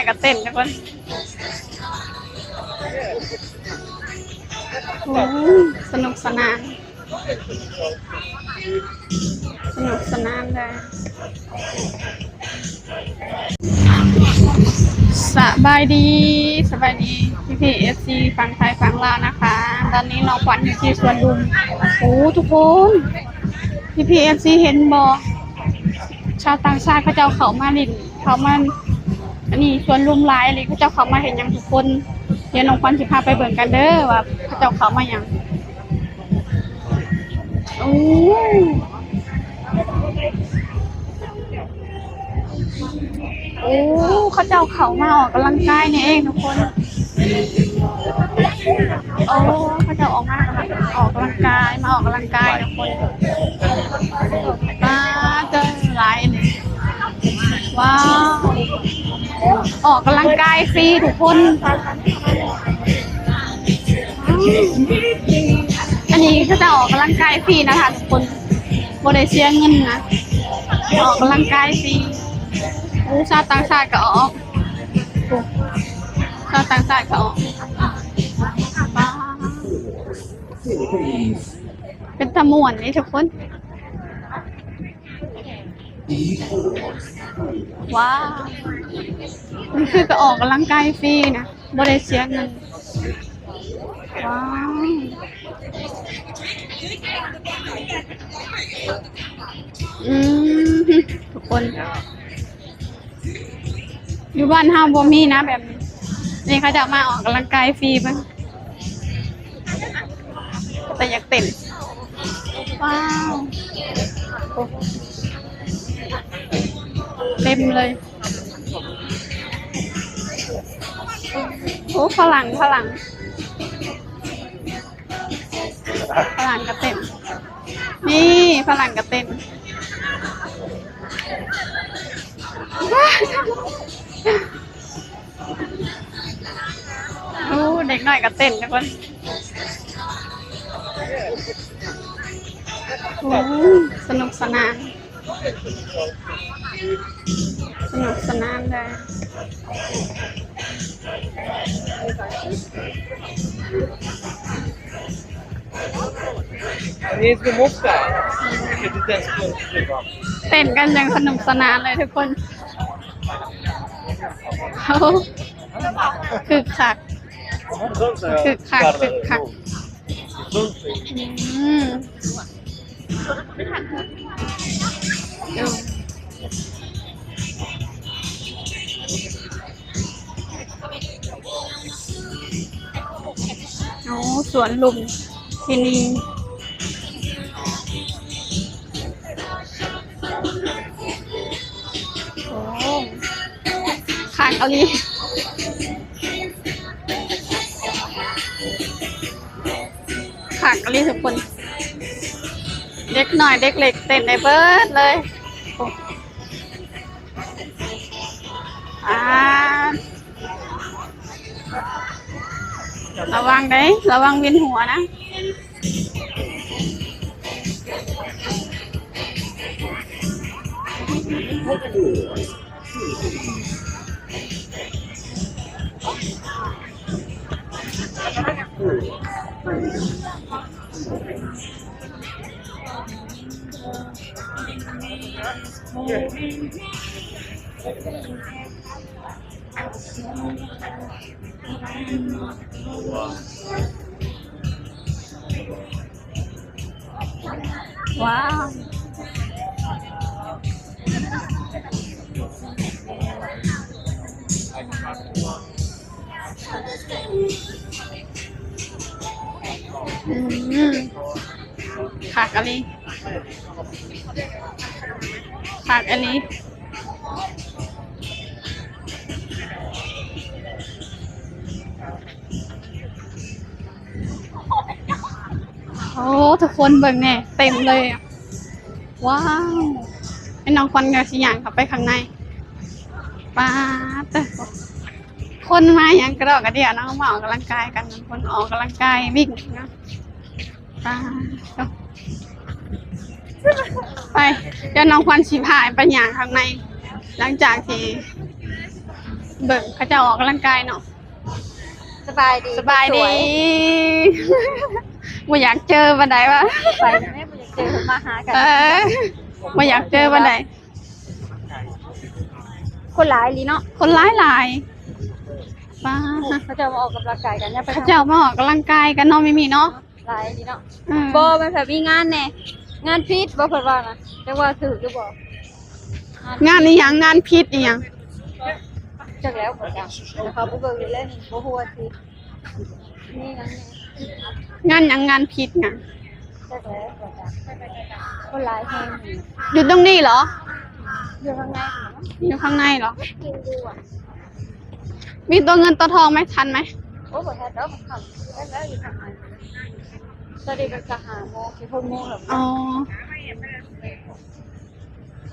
ກະເຕັ້ນທຸກຄົນ. ໂອ້ ສະໜຸກສະໜານ ສະໜຸກສະໜານເລີຍ. ສະບາຍດີ ສະບາຍດີ ພີ່ໆ ເອັຟຊີ ຝັ່ງໄທຝັ່ງລາວນະຄະ. ຕອນນີ້ນ້ອງຂວັນຢູ່ທີ່ສວນລຸມ. ໂອ້ ທຸກຄົນ ພີ່ໆ ເອັຟຊີ ເຫັນບໍ່? ຊາວຕ່າງຊາດເຂົາເຈົ້າເຂົ້າມາຫຼິ້ນ ເຂົ້າມາອັນນີ້ສວນລຸມຫຼາຍອີ່ຫຼີ. ເຂົາເຈົ້າເຂົ້າມາເຮັດຫຍັງທຸກຄົນ? ດຽວນ້ອງຂວັນຊິພາໄປເບິ່ງກັນເດີວ່າເຂົາເຈົ້າເຂົ້າມາຫຍັງ. ໂອ້ ໂອ້ ເຂົາເຈົ້າເຂົ້າມາອອກກຳລັງກາຍນີ້ເອງທຸກຄົນ. ໂອ້ ເຂົາເຈົ້າອອກມາ ອອກກຳລັງກາຍ ມາອອກກຳລັງກາຍທຸກຄົນ. ປາດເຕີ ຫຼາຍນີ້. ວ້າວ ອອກກຳລັງກາຍຟຣີທຸກຄົນ. ອັນນີ້ເຂົາເຈົ້າອອກກຳລັງກາຍຟຣີນະຄະທຸກຄົນ ບໍ່ໄດ້ເສຍເງິນນະ ອອກກຳລັງກາຍຟຣີ. ໂອ້ ຊາວຕ່າງຊາດກໍອອກ ໂອ້ ຊາວຕ່າງຊາດກໍອອກ. ເປັນຕາມ່ວນເດ້ທຸກຄົນ. ວ້າວ ມັນຄືກະອອກກຳລັງກາຍຟຣີນະ ບໍ່ໄດ້ເສຍເງິນ. ວ້າວ ອືມ ທຸກຄົນ ຢູ່ບ້ານເຮົາບໍ່ມີນະແບບນີ້. ນີ້ເຂົາເຈົ້າມາອອກກຳລັງກາຍຟຣີເບິ່ງ ແຕ່ຢາກເຕັ້ນ. ວ້າວ ໂອ້ ເຕັມເລີຍ. ໂອ້ ຝຣັ່ງ ຝຣັ່ງ ຝຣັ່ງກະເຕັ້ນ ນີ້ຝຣັ່ງກະເຕັ້ນ. ໂອ້ ເດັກນ້ອຍກະເຕັ້ນທຸກຄົນ. ໂອ້ ສະໜຸກສະໜານ ສະໜຸກສະໜານເລີຍ. Они из Гумовска. ເຕັ້ນກັນຢ່າງສະໜຸກສະໜານເລີຍທຸກຄົນ. ໂອ້ ຄຶກຄັກ ຄຶກຄັກ ຄຶກຄັກ. ອືມ ໂອ້ ສວນລຸມທີ່ນີ້. ໂອ້ ຄັກອີ່ຫຼີ ຄັກອີ່ຫຼີທຸກຄົນ. ເດັກນ້ອຍເດັກເລັກເຕັ້ນໄດ້ເບິດເລີຍ. ໂອ້ ອາ ລະວັງເດີ້ ລະວັງວຽນຫົວນະ. ວ້າວ ອືມ ຄັກອີ່ຫຼີ ຄັກອີ່ຫຼີ. ໂອ້ ທຸກຄົນເບິ່ງແນ່ ເຕັມເລີຍ. ວ້າວ ແມ່ນ້ອງຂວັນກະຊິຍ່າງເຂົ້າໄປຂ້າງໃນ. ປາດເຕີ ຄົນມາຫຍັງກະດອກກະເດຍເນາະ ມາອອກກຳລັງກາຍກັນ ຄົນອອກກຳລັງກາຍ ວິ່ງເນາະ. ປາດເຕີ ໄປ ດຽວນ້ອງຂວັນຊິພາໄປຍ່າງຂ້າງໃນ ຫຼັງຈາກທີ່ ເບິ່ງເຂົາເຈົ້າອອກກຳລັງກາຍເນາະ. ສະບາຍດີ ສະບາຍດີ. ບໍ່ຢາກເຈີປານໃດວ່າ ໄປແມ່ ບໍ່ຢາກເຈີ ມາຫາກັນ. ເອີ ບໍ່ຢາກເຈີປານໃດ. ຄົນຫຼາຍອີ່ຫຼີເນາະ ຄົນຫຼາຍໆ. ປ້າ ເຂົາເຈົ້າມາອອກກຳລັງກາຍກັນ. ເຂົາເຈົ້າມາອອກກຳລັງກາຍກັນເນາະ ມີມີເນາະ. ຫຼາຍດີເນາະ. ອືມ ບໍ່ ມັນແບບມີງານແດ່ ງານຜິດບໍ່ ເພິ່ນວ່ານະ. ຈັກວ່າຖືກຫຼືບໍ່ ງານອີ່ຫຍັງ ງານຜິດອີ່ຫຍັງ ຈັກແລ້ວບໍ່ຈັກ. ເຂົ້າໄປເບິ່ງຢູ່ແລ້ວນີ້ ບໍ່ຮູ້ວ່າຊິມີຫຍັງແດ່. ງານຫຍັງ ງານຜິດຫຍັງ ຈັກແລ້ວບໍ່ຈັກ. ຄົນຫຼາຍແຮງ. ຢູ່ຕົງນີ້ເຫລອ? ຢູ່ຂ້າງໃນ ຢູ່ຂ້າງໃນເຫລອ? ມີຕົວເງິນຕົວທອງໄໝ ທັນໄໝ? ໂອ້ ບໍ່ທັນດອກ ຄ່ຳແລ້ວ ຢູ່ຂ້າງໃນ. ຕອນນີ້ມັນກະຫ້າໂມງ ຊິຫົກໂມງແລ້ວ. ອໍ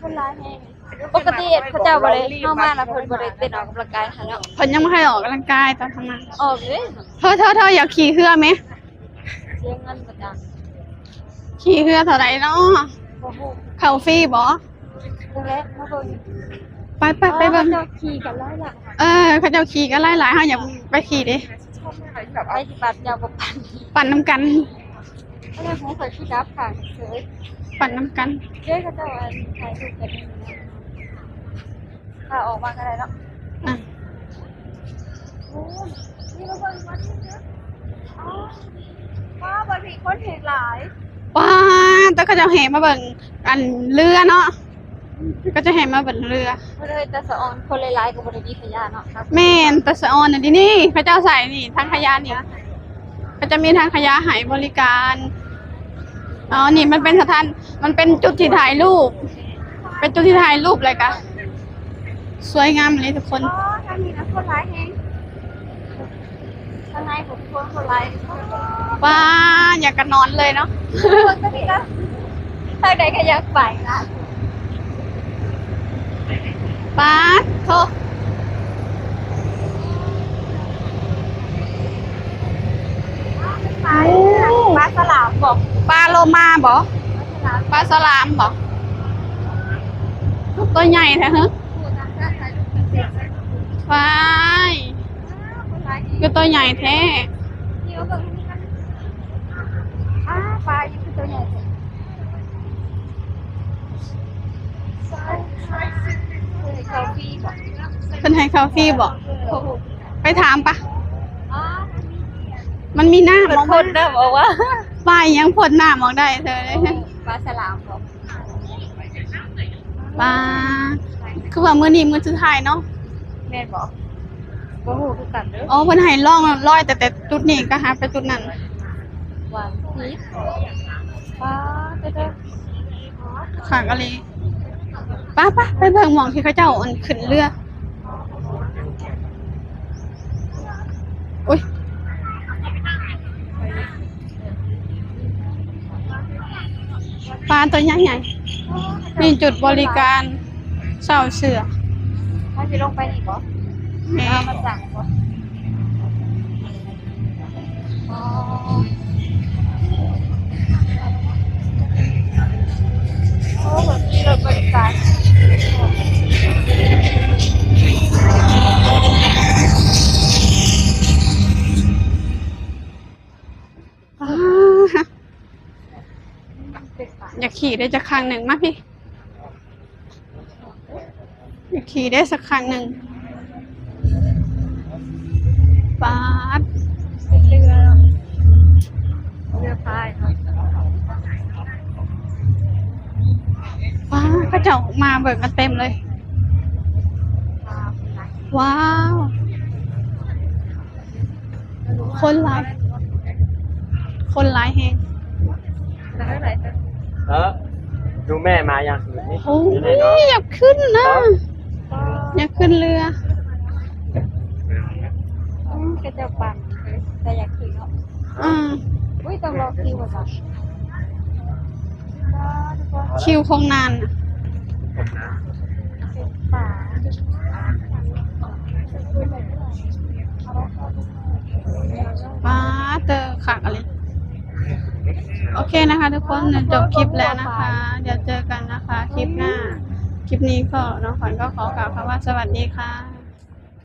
ຄົນຫຼາຍແຮງ. ປົກກະຕິເຂົາເຈົ້າບໍ່ໄດ້ ເຮົາມານະ ເພິ່ນບໍ່ໄດ້ເຕັ້ນອອກກຳລັງກາຍຫັ້ນເນາະ. ເພິ່ນຍັງບໍ່ໃຫ້ອອກກຳລັງກາຍຕອນເຮົາມາ. ອອກເລີຍ. ເທີໆໆ ຢາກຂີ່ເຮືອແມ. ເສຍເງິນບໍ່ຈັກ. ຂີ່ເຮືອເທົ່າໃດເນາະ? ບໍ່ຮູ້. ເຂົ້າຟຣີບໍ່? ເບິ່ງແລ້ວ ມາເບິ່ງ. ໄປໆ ໄປເບິ່ງ. ເຂົາເຈົ້າຂີ່ກັນຫຼາຍໆ. ເອີ ເຂົາເຈົ້າຂີ່ກັນຫຼາຍໆ ເຮົາຢາກໄປຂີ່ເດ້. ໄປຊິປັນ ເຈົ້າບໍ່ປັນ. ປັນນຳກັນ. ອັນນີ້ຂອງຂ້ອຍຄືດັບຂ້າງເສີຍ. ປັນນຳກັນ. ເດ້ ເຂົາເຈົ້າອັນຖ່າຍຮູບກັນຢູ່ນະ. ພາອອກມາກໍໄດ້ເນາະ. ອ່ະ ໂອ້ຍ ນີ້ມາເບິ່ງວັດນີ້ເດີ. ອໍ ວ້າ ບັດນີ້ຄົນແຮງຫຼາຍ. ວ້າ ແຕ່ເຂົາເຈົ້າແຫ່ມາເບິ່ງອັນເຮືອເນາະ. ເຂົາເຈົ້າແຫ່ມາເບິ່ງເຮືອ. ເພິ່ນເອີ້ນຕາສະອອນ ຄົນຫຼາຍໆກໍບໍ່ໄດ້ມີຂະຫຍະເນາະ. ແມ່ນ ຕາສະອອນນີ້ ນີ້ເຂົາເຈົ້າໃສ່ນີ້ ຖັງຂະຫຍະນີ້. ເຂົາເຈົ້າມີຖັງຂະຫຍະໃຫ້ບໍລິການ. ອໍ ນີ້ມັນເປັນສະຖານ ມັນເປັນຈຸດທີ່ຖ່າຍຮູບ ເປັນຈຸດທີ່ຖ່າຍຮູບ ແລ້ວກະສວຍງາມເລີຍທຸກຄົນ. ອໍ ທາງນີ້ນະຄົນຫຼາຍແຮງ ທາງໃນພຸ້ນຄົນ ຄົນຫຼາຍ. ວ້າ ຢາກກະນອນເລີຍເນາະ. ທາງໃດກໍຢາກໄປນະ. ປາດໂທ້ ປາ ໂອ້ ປາສະຫຼາມບໍ? ປາໂລມາບໍ? ປາສະຫຼາມບໍ? ຕົວໃຫຍ່ແທ້ເຮີ. ວ້າຍ ຄືຕົວໃຫຍ່ແທ້. ອ້າ ປາຢູ່ຄືຕົວໃຫຍ່ແທ້. ເພິ່ນໃຫ້ເຂົ້າຟຣີບໍ? ເພິ່ນໃຫ້ເຂົ້າຟຣີບໍ? ໄປຖາມປະ. ອໍ ມັນມີນ້ຳ ເພິ່ນພົ້ນນ້ຳອອກວ່າ ປາອີ່ຫຍັງພົ້ນນ້ຳອອກໄດ້ເທີ. ປາສະຫຼາມບໍ? ປາ ຄືວ່າມື້ນີ້ມື້ສຸດທ້າຍເນາະ. ແມ່ນບໍ? ບໍ່ຮູ້ຄືກັນເດີ. ອໍ ເພິ່ນໃຫ້ລ່ອງລອຍແຕ່ ແຕ່ຈຸດນີ້ກໍຫາໄປຈຸດນັ້ນ. ວ່າ ປາ ເດີ ຄັກອີ່ຫຼີ. ປະ ປະ ໄປເບິ່ງໝ່ອງທີ່ເຂົາເຈົ້າ ອັນ ຂຶ້ນເຮືອ. ໂອ້ຍ ປາຕົວໃຫຍ່ໆ. ມີຈຸດບໍລິການເຊົ່າເສື້ອ. ເຮົາຊິລົງໄປນີ້ບໍ? ແມ່ນ. ເອົາມາສັ່ງບໍ? ອໍ ໂອ້ ແບບມີລົດບໍລິການ. ອ້າ ຢາກຂີ່ໄດ້ຈັກຄັ້ງໜຶ່ງ ມາພີ້. ຂີ່ໄດ້ສັກຄັ້ງໜຶ່ງ. ປາດ ເຮືອ ເຮືອພາຍເນາະ. ປາດ ເຂົາເຈົ້າມາເບິ່ງກັນເຕັມເລີຍ. ວ້າວ ຄົນຫຼາຍ ຄົນຫຼາຍແຮງ. ເອີ ດູແມ່ມາຢ່າງສະໜຸກນີ້. ໂອ້ຍ ຢາກຂຶ້ນນະ ຢາກຂຶ້ນເຮືອ. ອືມ ເຂົາເຈົ້າປັ່ນ ແຕ່ຢາກຂີ່ເນາະ. ອືມ ອຸ້ຍ ຕ້ອງລໍຄິວວ່າຊັ້ນ. ຄິວຄົງນານ. ປາດເຕີ ຄັກອີ່ຫຼີ. ໂອເຄນະຄະທຸກຄົນ ຈົບຄລິບແລ້ວນະຄະ. ດຽວເຈີກັນນະຄະ ຄລິບໜ້າ. ຄລິບນີ້ກໍ ນ້ອງຂວັນກໍຂໍກ່າວຄຳວ່າສະຫວັດດີຄ່ະ.